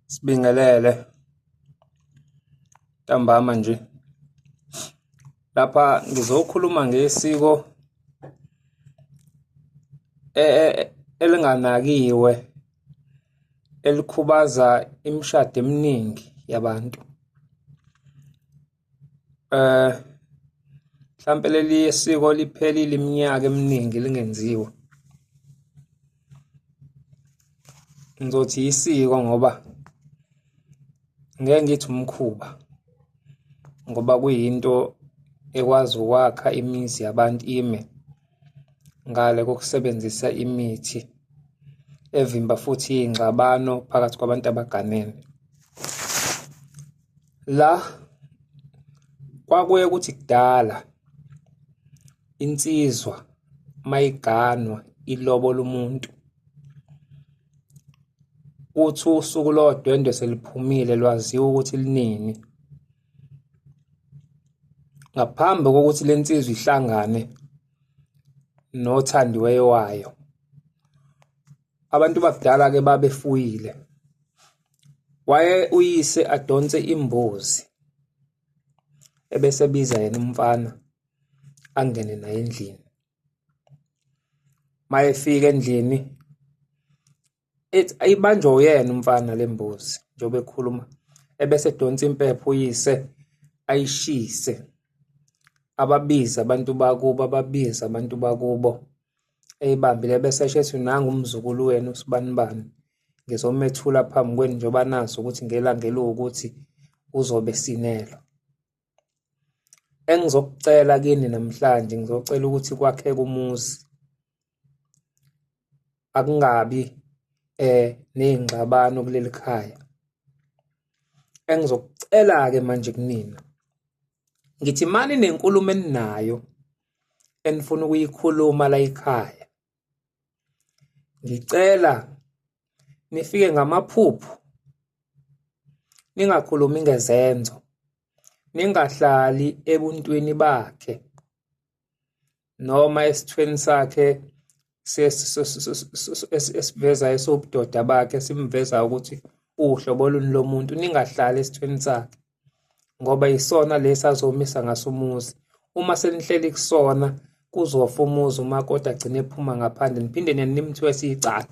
Sibingelele ntambama nje. Lapha ngizokhuluma ngesiko e, e, elinganakiwe elikhubaza imishado eminingi yabantu. Eh mhlampe leli siko liphelile iminyaka eminingi lingenziwa. Ngizothi isiko ngoba ngeke ngithi umkhuba ngoba kuyinto ekwazi ukwakha imizi yabantu ime ngale kokusebenzisa imithi evimba futhi iy'ngxabano phakathi kwabantu abaganene. La kwakuye kuthi kudala insizwa mayiganwa ilobola umuntu kuthi usuku lodwendwe seliphumile lwaziwa ukuthi linini ngaphambi kokuthi le nsizwa ihlangane nothandiweyo wayo. Abantu bakudala-ke babefuyile. Waye uyise adonse imbuzi ebese ebiza yena umfana angene naye endlini. Mayefika endlini ethi ayibanjwa uyena umfana le mbuzi njengoba ekhuluma ebese edonsa impepho uyise ayishise ababize abantu bakubo ababize abantu bakubo eyibambile bese esho ethi nangu umzukulu wenu usibanibani ngizomethula phambi kwenu njengoba nazi ukuthi ngelanga eliwukuthi uzobe sinelwa. Engizokucela kini namhlanje ngizocela ukuthi kwakheke umuzi akungabi eh nezingxabano kuleli khaya. Engizokucela-ke manje kunina ngithi mani nenkulumo eninayo enifuna ukuyikhuluma la ekhaya. Ngicela nifike ngamaphupho ningakhulumi ngezenzo, ningahlali ebuntwini bakhe noma esithweni sakhe esiveza esiwubudoda bakhe simveza ukuthi uwuhlobo luni lomuntu, ningahlali esithweni sakhe. Ngoba yisona lesi azomisa ngaso umuzi. Uma senihleli kusona kuzofa umuzi umakoti agcine ephuma ngaphandle niphinde nina nimthwese icala.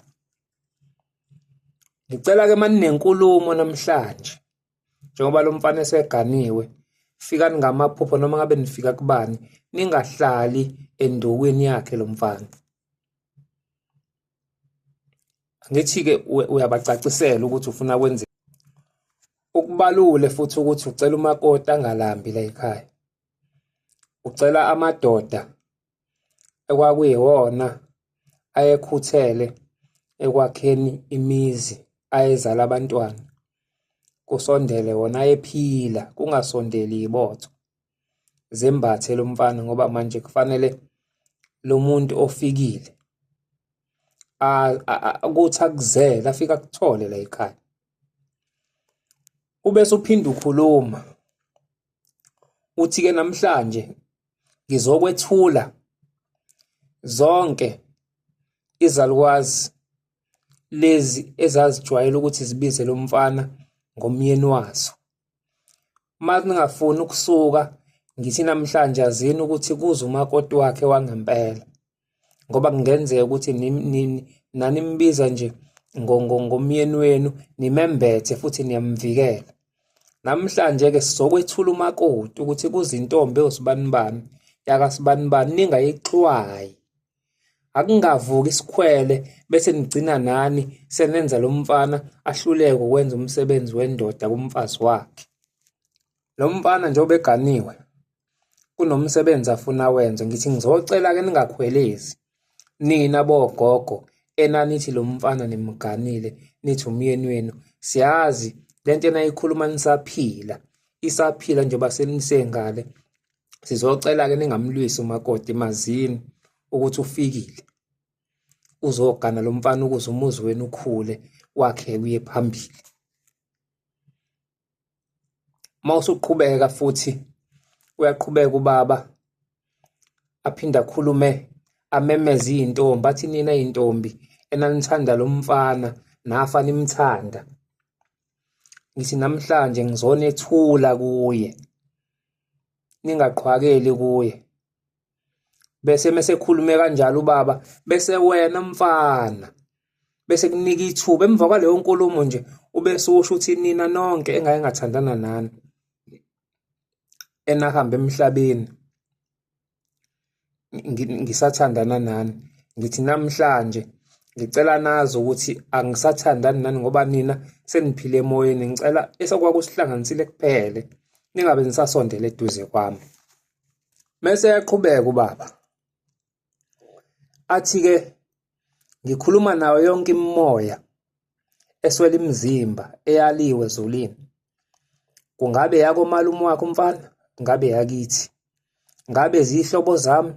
Ngicela-ke uma ninenkulumo namhlanje njengoba lo mfana eseganiwe fikani ngamaphupho noma ngabe nifika kubani ningahlali endukwini yakhe lo mfana. Angithi-ke uyabacacisela ukuthi ufuna kwenze ukubalule futhi ukuthi ucela umakoti angalambi la ekhaya. Ucela amadoda ekwakuyiwona ayekhuthele ekwakheni imizi ayezala abantwana kusondele wona ayephila kungasondeli ibotho. Zembathe lo mfana ngoba manje kufanele lo muntu ofikile ukuthi akuzele afike akuthole la ekhaya. Ubese uphinda ukhuluma uthi-ke namhlanje ngizokwethula zonke izalukwazi lezi ezazijwayele ukuthi zibize lo mfana ngomyeni wazo. Uma ningafuni ukusuka ngithi namhlanje azini ukuthi kuze umakoti wakhe wangempela ngoba kungenzeka ukuthi nanimbiza nje ngomyeni wenu nimembethe futhi niyamvikela. Namhlanje-ke sizokwethula umakoti ukuthi kuze intombi ewusibanibani yakasibanibani ningayixwayi. Akungavuki isikhwele bese nigcina nani senenza lo mfana ahluleke ukwenza umsebenzi wendoda kumfazi wakhe. Lo mfana njengoba eganiwe kunomsebenzi afuna awenze ngithi ngizocela-ke ningakhwelezi nina bogogo enanithi lo mfana nimganile nithi umyeni wenu siyazi lento enayikhuluma nisaphila isaphila njengoba senisengale Sizocela-ke ningamlwisi umakoti mazini ukuthi ufikile uzogana lo mfana ukuze umuzi wenu ukhule wakhe uye phambili. Uma usuqhubeka futhi uyaqhubeka ubaba aphinde akhulume amemeze iy'ntombi athi nina y'ntombi enanithanda lo mfana nafa nimthanda. Ngithi namhlanje ngizonethula kuye, ningaqhwakeli kuye. Bese mesekhulume kanjalo ubaba, bese wena mfana bese kunika ithuba emva kwaleyo nkulumo nje, ubese usho ukuthi nina nonke engake ngathandana nani enahamba emhlabeni ngisathandana nani, ngithi namhlanje ngicela nazi ukuthi angisathandani nani ngoba nina seniphile emoyeni, ngicela esokwakusihlanganisile kuphele, ningabe nisasondela eduze kwami. Mese eyaqhubeka ubaba athi-ke ngikhuluma nayo yonke imimoya eswele imizimba eyaliwe ezulwini, kungabe yakomalume wakhe umfana, kungabe yakithi, ngabe zihlobo zami,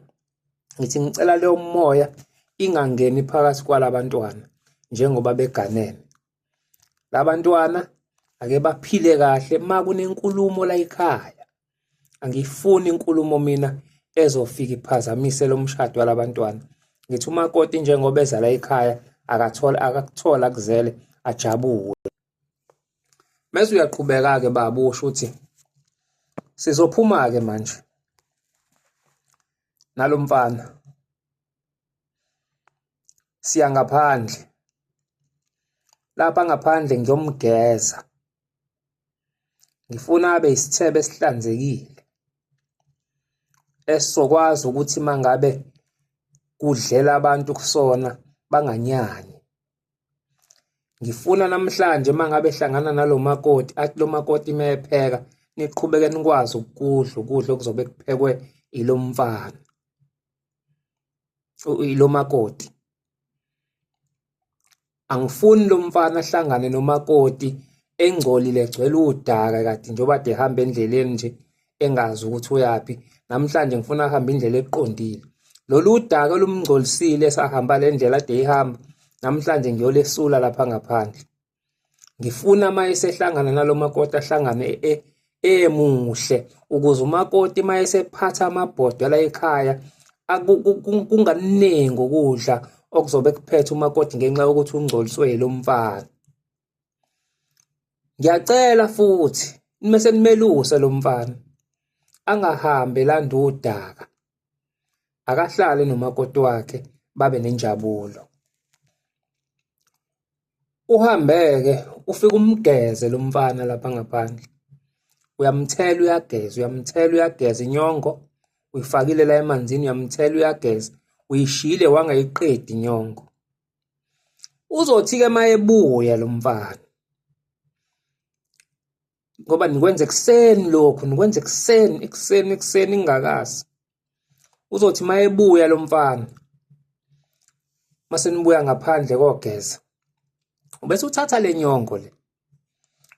ngithi ngicela leyo moya ingangeni phakathi kwalabantwana njengoba beganene. Labantwana ake baphile kahle uma kunenkulumo la ekhaya. Angiyifuni inkulumo mina ezofika iphazamise lo mshado walabantwana. Ngithi umakoti njengoba eza la ekhaya akathola akakuthola akuzele ajabule. Mese uyaqhubeka-ke baba usho ukuthi sizophuma-ke manje nalo mfana siya ngaphandle lapha ngaphandle ngiyomgeza ngifuna abe isithebe esihlanzekile esizokwazi ukuthi mangabe kudlela abantu kusona banganyanyi. Ngifuna namhlanje mangabe ehlangana nalo makoti athi lo makoti mepheka niqhubeke nikwazi ukudla ukudla okuzobe kuphekwe ilo mfana ilo makoti. Angifuni lo mfana ahlangane nomakoti engcolile egcwele udaka kade njengoba kade ehamba endleleni nje engazi ukuthi uyaphi. Namhlanje ngifuna ahambe indlela eqondile. Lolu daka olumngcolisile esahamba le ndlela ade eyihamba, namhlanje ngiyolesula lapha ngaphandle. Ngifuna uma esehlangana nalo makoti ahlangane emuhle ukuze umakoti uma esephatha amabhodwe la ekhaya kunganingi ukudla okuzobe kuphethe umakoti ngenxa yokuthi ungcoliswe yilo mfana. Ngiyacela futhi mese nimeluse lo mfana angahambi elanda udaka, akahlale nomakoti wakhe babe nenjabulo. Uhambe-ke ufike umgeze lo mfana lapha ngaphandle. Uyamthela uyageza, uyamthela uyageza inyongo uyifakile la emanzini uyamthela uyageza, uyishiyile wangayiqedi inyongo. Uzothi-ke uma ebuya lo mfana ngoba nikwenza ekuseni lokhu nikwenza ekuseni ekuseni ekuseni ingakasi uzothi uma ebuya lo mfana mase nibuya ngaphandle kogeza ubese uthatha le nyongo le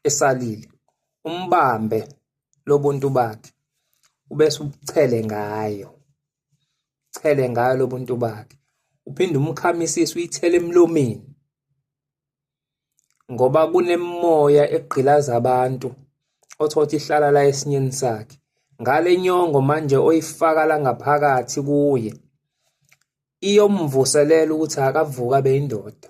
esalile umbambe lobuntu bakhe ubese ubuchele ngayo chele ngayo lobuntu bakhe uphinde umkhamisise uyithele emlomeni ngoba kunemimoya egqilaza abantu othola ukuthi ihlala la esinyeni sakhe ngale nyongo manje oyifaka la ngaphakathi kuye iyomvuselela ukuthi akavuka abe indoda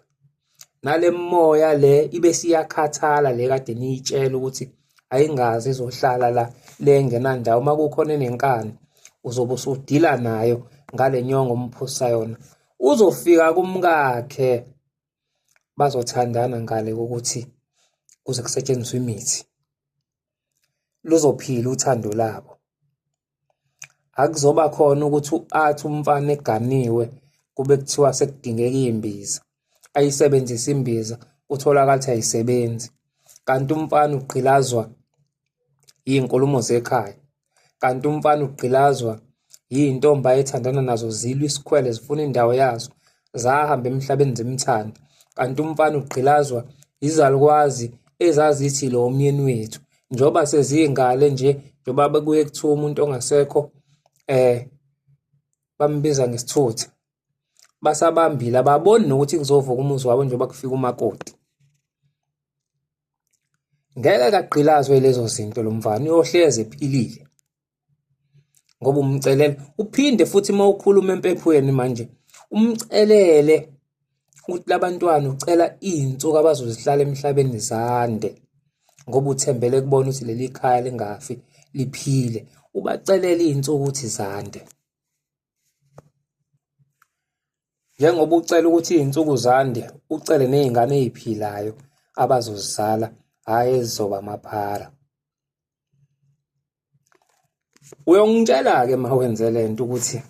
nale moya le ibe siyakhathala le kade niyitshela ukuthi ayingazi izohlala la le engenandawo uma kukhona enenkani uzobe usudila nayo ngale nyongo omphusa yona uzofika kumkakhe bazothandana ngale kokuthi kuze kusetshenziswe imithi luzophila uthando labo. Akuzoba khona ukuthi athi umfana eganiwe kube kuthiwa sekudingeka iy'mbiza, ayisebenzise imbiza kutholakale ukuthi ayisebenzi. Kanti umfana ugqilazwa iy'nkulumo zekhaya, kanti umfana ugqilazwa yiy'ntombi ayethandana nazo zilwa isikhwele zifuna indawo yazo, zahamba emhlabeni zimthanda. Kanti umfana ugqilazwa yizalukwazi ezazithi lo myeni wethu njengoba sezingale nje njengoba bekuye kuthiwa umuntu ongasekho bambiza ngesithutha basabambile ababoni nokuthi kuzovuka umuzi wabo njengoba kufika umakoti. Ngeke kagqilazwe lezo zinto lo mfana uyohlezi ephilile ngoba umcelela uphinde futhi uma ukhuluma empephweni manje umcelele ukuthi labantwana ucela iy'nsuku abazozihlala emhlabeni zande. ngoba uthembele kubona ukuthi leli khaya lingafi liphile, ubacelela iy'nsuku ukuthi zande. Njengoba ucela ukuthi iy'nsuku zande, ucele ney'ngane ey'philayo abazozizala, hhayi ezizoba amaphara. Uyongitshela-ke uma wenze le nto ukuthi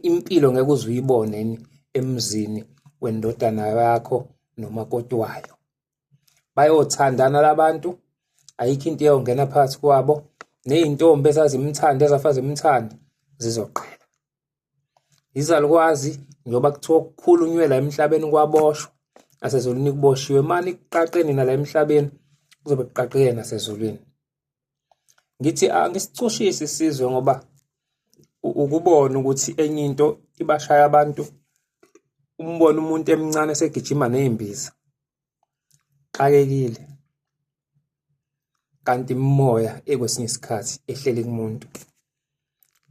impilo ngeke uze uyibone yini emzini wendodana yakho nomakoti wayo. Bayothandana labantu, ayikho into eyongena phakathi kwabo, ney'ntombi ezazimthanda ezafa zimthanda zizoqhela. Izalukwazi njengoba kuthiwa kukhulunywe la emhlabeni kwaboshwa nasezulwini kuboshiwe mani kuqaqe nina la emhlabeni kuzobe kuqaqeke nasezulwini. Ngithi angisicushisi isizwe ngoba ukubona ukuthi enye into ibashaya abantu umbone umuntu emncane esegijima ney'mbiza xakekile kanti imimoya ekwesinye isikhathi ehleli kumuntu.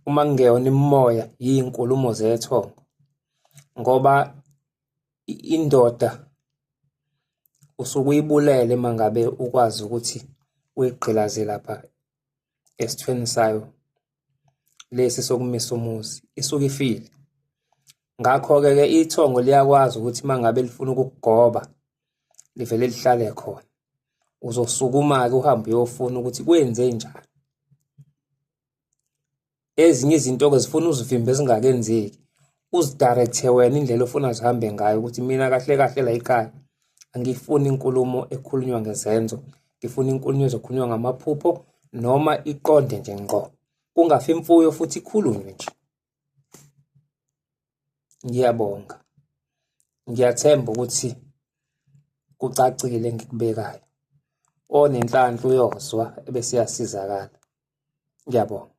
Uma kungeyona imimoya yiy'nkulumo zethongo ngoba indoda usuke uyibulele uma ngabe ukwazi ukuthi uyigqilaze lapha esithweni sayo lesi sokumisa umuzi, isuke ifile. Ngakho-ke ke ithongo liyakwazi ukuthi uma ngabe lifuna ukukugoba livele lihlale khona. Uzosukuma-ke uhambe uyofuna ukuthi kwenzenjani. Ezinye izinto-ke zifuna uzivimbe zingakenzeki, uzi-direct-e wena indlela ofuna zihambe ngayo ukuthi mina kahle kahle la ekhaya angifuni inkulumo ekhulunywa ngezenzo, ngifuna inkulumo ezokhulunywa ngamaphupho noma iqonde nje ngqo. Kungafi imfuyo futhi ikhulunywe nje. Ngiyabonga. Ngiyathemba ukuthi kucacile engikubekayo. Onenhlanhla uyozwa ebese uyasizakala. Ngiyabonga.